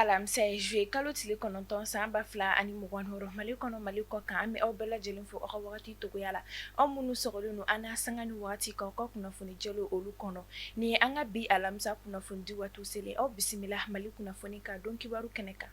alamisa ye juillet kalo tile 9 san 2026, Mali kɔnɔ Mali kɔ kan, an bɛ aw bɛɛ lajɛlen fo aw ka wagati togoya la, aw minnu sɔgɔlen don an na sanga ni waati k'aw ka kunnafoni jɛlen olu kɔnɔ. Nin ye an ka bi alamisa kunnafonidi waati selen, aw bisimila Mali kunnafoni ka don kibaru kɛnɛ kan.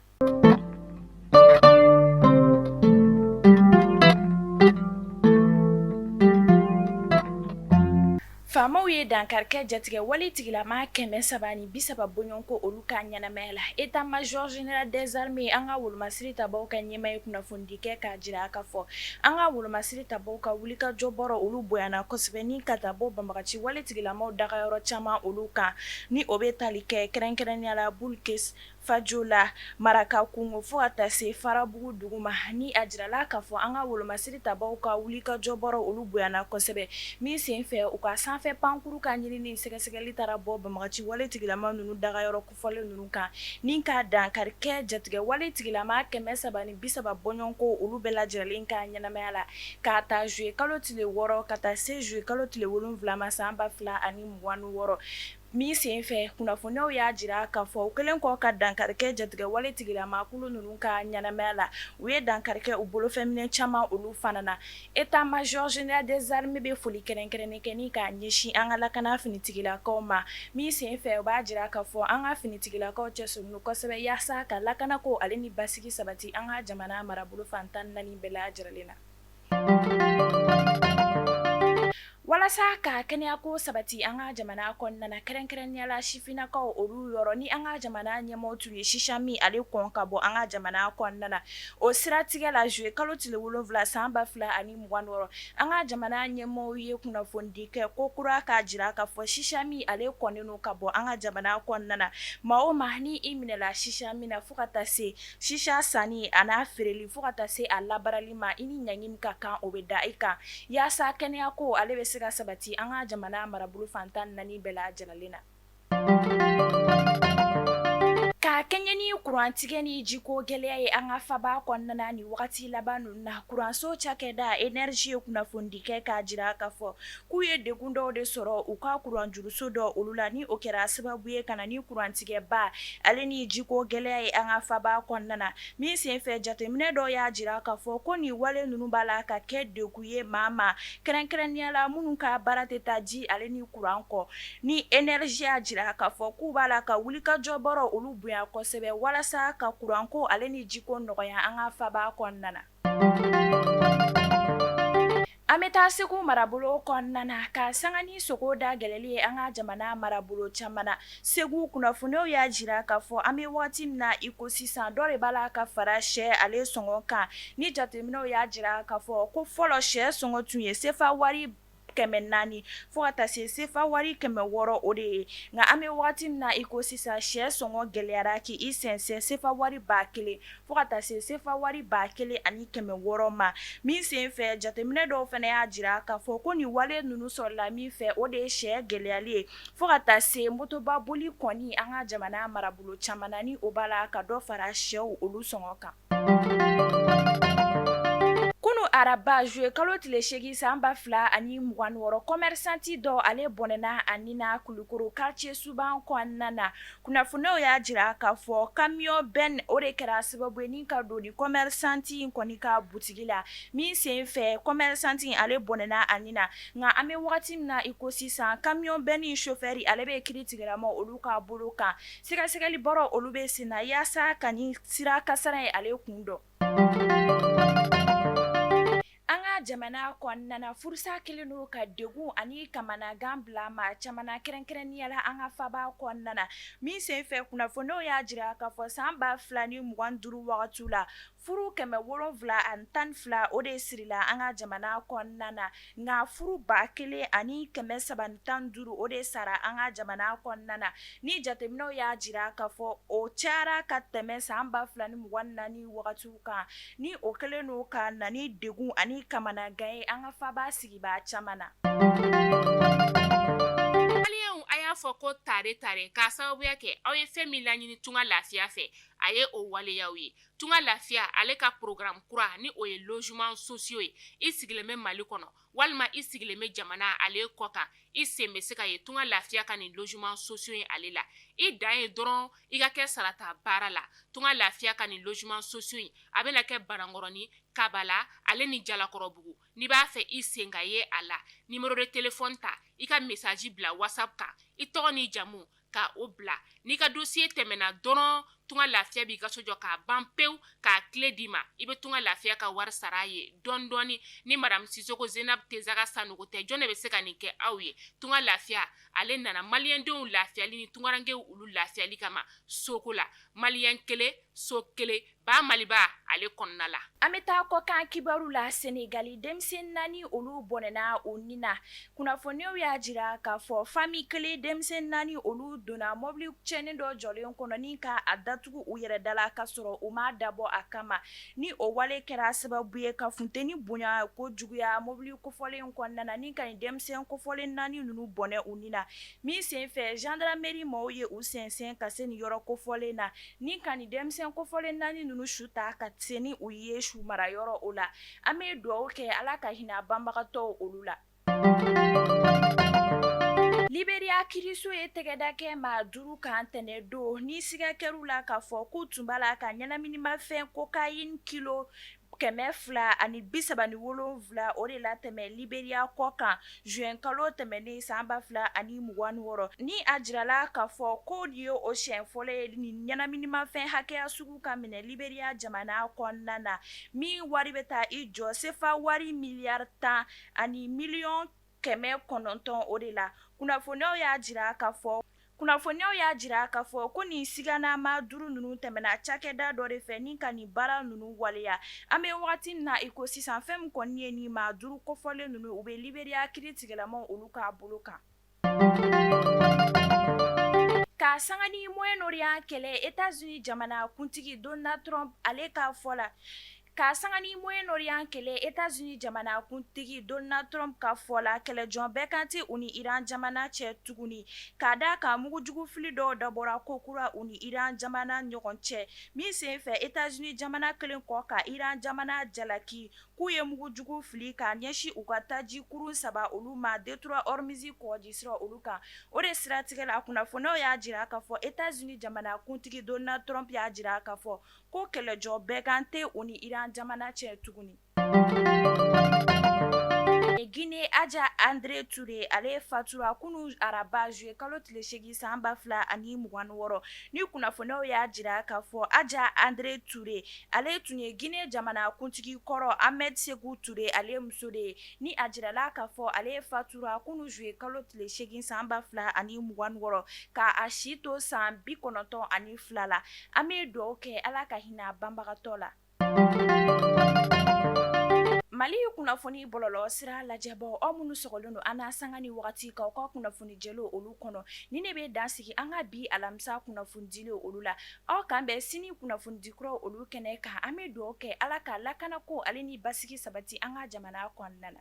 Faamaw ye dankari kɛ jatigɛwale tigilamaa 330 bɔɲɔgɔnko olu ka ɲɛnamaya la. État major général des armées an ka wolomasiri tabaw ka ɲɛmaa ye kunnafonidi kɛ k'a jira k'a fɔ an ka wolomasiri tabaw ka wulikajɔ bɔrɔ olu bonyana kosɛbɛ ni ka taa bɔ banbagaci wale tigilamaw dagayɔrɔ caman olu kan, ni o bɛ tali kɛ kɛrɛnkɛrɛnnenya la Bulkes Fajola, Maraka kungo fo ka taa se Farabugu dugu ma. Ni a jirala k'a fɔ an ka wolomasiri tabaw ka wulikajɔ bɔrɔ olu bonyana kosɛbɛ, min senfɛ u ka sanfɛ pankuru ka ɲinini sɛgɛsɛgɛli taara bɔ banbagaci wale tigilama ninnu dagayɔrɔ kofɔlen ninnu kan, ni ka dankari kɛ jatigɛwale tigilamaa 330 bɔɲɔgɔnko olu bɛɛ lajɛlen ka ɲɛnamaya la, k'a ta juillet kalo tile 6 ka taa se juillet kalo tile 7 ma san 2026. Min senfɛ kunnafoniyaw y'a jira k'a fɔ u kɛlen kɔ ka dankari kɛ jatigɛwale tigilamaa kulu ninnu ka ɲɛnamaya la, u ye dankari kɛ u bolofɛnminɛ caman olu fana na. État major général des armées bɛ foli kɛrɛnkɛrɛnnen kɛ ni k'a ɲɛsin an ka lakana finitigilakaw ma, min senfɛ u b'a jira k'a fɔ an ka finitigilakaw cɛsirilen don kosɛbɛ yaasa ka lakanako ale ni basigi sabati an ka jamana marabolo fan 14 bɛɛ lajɛlen na. Walasa ka kɛnɛyako sabati an ka jamana kɔnɔna na, kɛrɛnkɛrɛnnenya la sifinnakaw olu yɔrɔ, ni an ka jamana ɲɛmɔgɔw tun ye sisa min ale kɔn ka bɔ an ka jamana kɔnɔna na, o siratigɛ la juillet kalo tile 7 san 2026, an ka jamana ɲɛmɔgɔw ye kunnafonidi kɛ ko kura k'a jira k'a fɔ sisa min ale kɔnnen don ka bɔ an ka jamana kɔnɔna na. Maa o maa ni i minɛla sisa min na, fo ka taa se sisa sanni a n'a feereli fo ka taa se a labaarali ma, i ni ɲangi min ka kan o bɛ da i kan, yaasa kɛnɛya ko ale bɛ se ka sabati an ka jamana marabolo fan 14 bɛɛ lajɛlen na. Ka kɛɲɛ ni kurantigɛ ni jiko gɛlɛya ye an ka faba kɔnɔna na ni wagati laban ninnu na, kuranso cakɛda énergie ye kunnafonidi kɛ k'a jira k'a fɔ k'u ye degun dɔw de sɔrɔ u ka kuranjuruso dɔ olu la, ni o kɛra sababu ye ka na ni kurantigɛba ale ni jiko gɛlɛya ye an ka faba kɔnɔna na. Min senfɛ jateminɛ dɔw y'a jira k'a fɔ ko nin wale ninnu b'a la ka kɛ degun ye maa ma, kɛrɛnkɛrɛnnenya la minnu ka baara tɛ taa ji ale ni kuran kɔ. Ni énergie y'a jira k'a fɔ k'u b'a la ka wulikajɔ bɔrɔ olu bonya kosɛbɛ walasa ka kuranko ale ni jiko nɔgɔya an ka faba kɔnɔna na. An bɛ taa Segu marabolo kɔnɔna na ka sanga ni sogo da gɛlɛli ye an ka jamana marabolo caman na. Segu kunnafoniyaw y'a jira k'a fɔ an bɛ waati min na i ko sisan, dɔ de b'a la ka fara sɛ ale sɔngɔ kan. Ni jateminɛw y'a jira k'a fɔ ko fɔlɔ sɛ sɔngɔ tun ye sefa wari 400 fo ka taa se sefa wari 600 o de ye, nka an bɛ waati min na i ko sisan, sɛ sɔngɔ gɛlɛyara k'i sɛnsɛn sefa wari 1000 fo ka taa se sefa wari 1600 ma. Min senfɛ jateminɛ dɔw fana y'a jira k'a fɔ ko nin wale ninnu sɔrɔla min fɛ, o de ye sɛ gɛlɛyali ye fo ka taa se motoba boli kɔni an ka jamana marabolo caman na, ni o b'a la ka dɔ fara sɛw olu sɔngɔ kan. Kunu araba juillet kalo tile 8 san 2026, commerçant dɔ ale bɔnɛna a ni na Kulukoro quartier Suban kɔnɔna na. Kunnafoniyaw y'a jira k'a fɔ camion benne o de kɛra sababu ye ni ka don ni commerçant in kɔni ka butigi la, min senfɛ commerçant in ale bɔnɛna a ni na. Nka an bɛ wagati min na i ko sisan, camion benne chauffeur ale bɛ kiritigɛlamaw olu ka bolo kan. Sɛgɛsɛgɛli baaraw olu bɛ sen na yaasa ka nin sira kasara ye ale kun dɔn. An ka jamana kɔnɔna na, furusa kɛlen don ka degun ani kamanagan bila maa caman na, kɛrɛnkɛrɛnnenya la an ka faba kɔnɔna na. Min senfɛ kunnafoniyaw y'a jira k'a fɔ san 2025 wagati la, furu 712 o de sirila an ka jamana kɔnɔna na, nka furu 1315 o de sara an ka jamana kɔnɔna na. Ni jateminɛw y'a jira k'a fɔ o cayara ka tɛmɛ san 2024 wagatiw kan, ni o kɛlen don ka na ni degun ani kamanagan ye an ka faba sigibaa caman na. Maliyɛnw, a y'a fɔ ko tare tare k'a sababuya kɛ aw ye fɛn min laɲini Tunga Lafiya fɛ, a ye o waleyaw ye. Tunga Lafiya ale ka programme kura, ni o ye logement sociaux ye. I sigilen bɛ Mali kɔnɔ. Walima i sigilen bɛ jamana ale kɔ kan, i sen bɛ se ka ye Tunga Lafiya ka nin logements sociaux in ale la. I dan ye dɔrɔn i ka kɛ sarata baara la. Tunga Lafiya ka nin logements sociaux in, a bɛna kɛ Banankɔrɔni, Kabala ale ni Jalakɔrɔbugu. N'i b'a fɛ i sen ka ye a la, numéro de téléphone ta, i ka message bila WhatsApp kan, i tɔgɔ n'i jamu ka o bila. N'i ka dossier tɛmɛna dɔrɔn, Tunga Lafiya b'i ka so jɔ k'a ban pewu, k'a clé d'i ma. I bɛ Tunga Lafiya ka wari sara a ye dɔɔni dɔɔni. Ni madame Sisoko Zenab Tezaga Sanogo tɛ, jɔn de bɛ se ka nin kɛ aw ye? Tunga Lafiya ale nana maliyɛndenw lafiyali ni tungarankew olu lafiyali kama soko la. Maliyɛn kelen, so kelen, ba Maliba ale kɔnɔna la. An bɛ taa kɔkan kibaru la. Senegali, denmisɛn naani olu bɔnɛna u ni na. Kunnafoniw y'a jira k'a fɔ famille kelen denmisɛn naani olu donna mɔbili cɛnnen dɔ jɔlen kɔnɔ ni ka a datugu u yɛrɛ da la, ka sɔrɔ u m'a dabɔ a kama. Ni o wale kɛra sababu ye ka funteni bonya ko juguya mɔbili kofɔlen kɔnɔna na, ni ka nin denmisɛn kofɔlen naani ninnu bɔnɛ u ni na. Min senfɛ, gendarmerie maaw ye u sɛnsɛn ka se nin yɔrɔ kofɔlen na, ni ka nin denmisɛn kofɔlen naani ninnu su ta ka se ni u ye su mara yɔrɔ o la. An bɛ dugawu kɛ, Ala ka hinɛ banbagatɔw olu la. Liberia kiriso ye tɛgɛda kɛ maa duuru kan tɛnɛn don, ni siga kɛr'u la k'a fɔ k'u tun b'a la ka ɲɛnaminimafɛn cocaïne kilo 237 o de latɛmɛ Liberia kɔ kan juin kalo tɛmɛnen san 2026. Ni a jirala k'a fɔ ko nin ye o siɲɛ fɔlɔ ye nin ɲɛnaminimafɛn hakɛya sugu ka minɛ Liberia jamana kɔnɔna na, min wari bɛ taa i jɔ sefa wari miliyari 10 ani miliyɔn 900 o de la. Kunnafoniyaw y'a jira k'a fɔ ko nin siganamaa duuru ninnu tɛmɛna cakɛda dɔ de fɛ ni ka nin baara ninnu waleya. An bɛ wagati min na i ko sisan, fɛn min kɔni ye nin maa duuru kofɔlen ninnu, u bɛ Liberia kiritigɛlamaw olu ka bolo kan. Ka sanga ni Moyen-Orient kɛlɛ, États-Unis jamana kuntigi Donald Trump ale ka fɔ la Ka sanga ni Moyen-Orient kɛlɛ, États-Unis jamana kuntigi Donald Trump ka fɔ la, kɛlɛjɔ bɛnkan tɛ u ni Iran jamana cɛ tuguni, ka da kan mugujugu fili dɔw dabɔra kokura u ni Iran jamana ɲɔgɔn cɛ. Min senfɛ, États-Unis jamana kɛlen kɔ ka Iran jamana jalaki k'u ye mugujugu fili ka ɲɛsin u ka taji kurun saba olu ma détroit Hormuz kɔgɔji sira olu kan. O de siratigɛ la, kunnafoniyaw y'a jira k'a fɔ États-Unis jamana kuntigi Donald Trump y'a jira k'a fɔ ko kɛlɛjɔ bɛnkan tɛ u ni Iran jamana cɛ tuguni. Guinée, Adja André Touré ale fatura kunun araba juillet kalo tile 8 san 2026. Ni kunnafoniyaw y'a jira k'a fɔ Adja André Touré ale tun ye Guinée jamana kuntigi kɔrɔ Ahmed Sékou Touré ale muso de ye. Ni a jirala k'a fɔ ale fatura kunun juillet kalo tile 8 san 2026, ka a si to san 92 la. An bɛ dugawu kɛ, Ala ka hinɛ banbagatɔ la. Mali kunnafoni bɔlɔlɔ sira lajɛbaw, aw minnu sɔgɔlen don an na sanga ni wagati k'aw ka kunnafoni jɛlen olu kɔnɔ, ni ne bɛ dan sigi an ka bi alamisa kunnafoni dilen olu la. Aw k'an bɛn sini kunnafonidi kuraw olu kɛnɛ kan. An bɛ dugawu kɛ, Ala ka lakanako ale ni basigi sabati an ka jamana kɔnɔna na.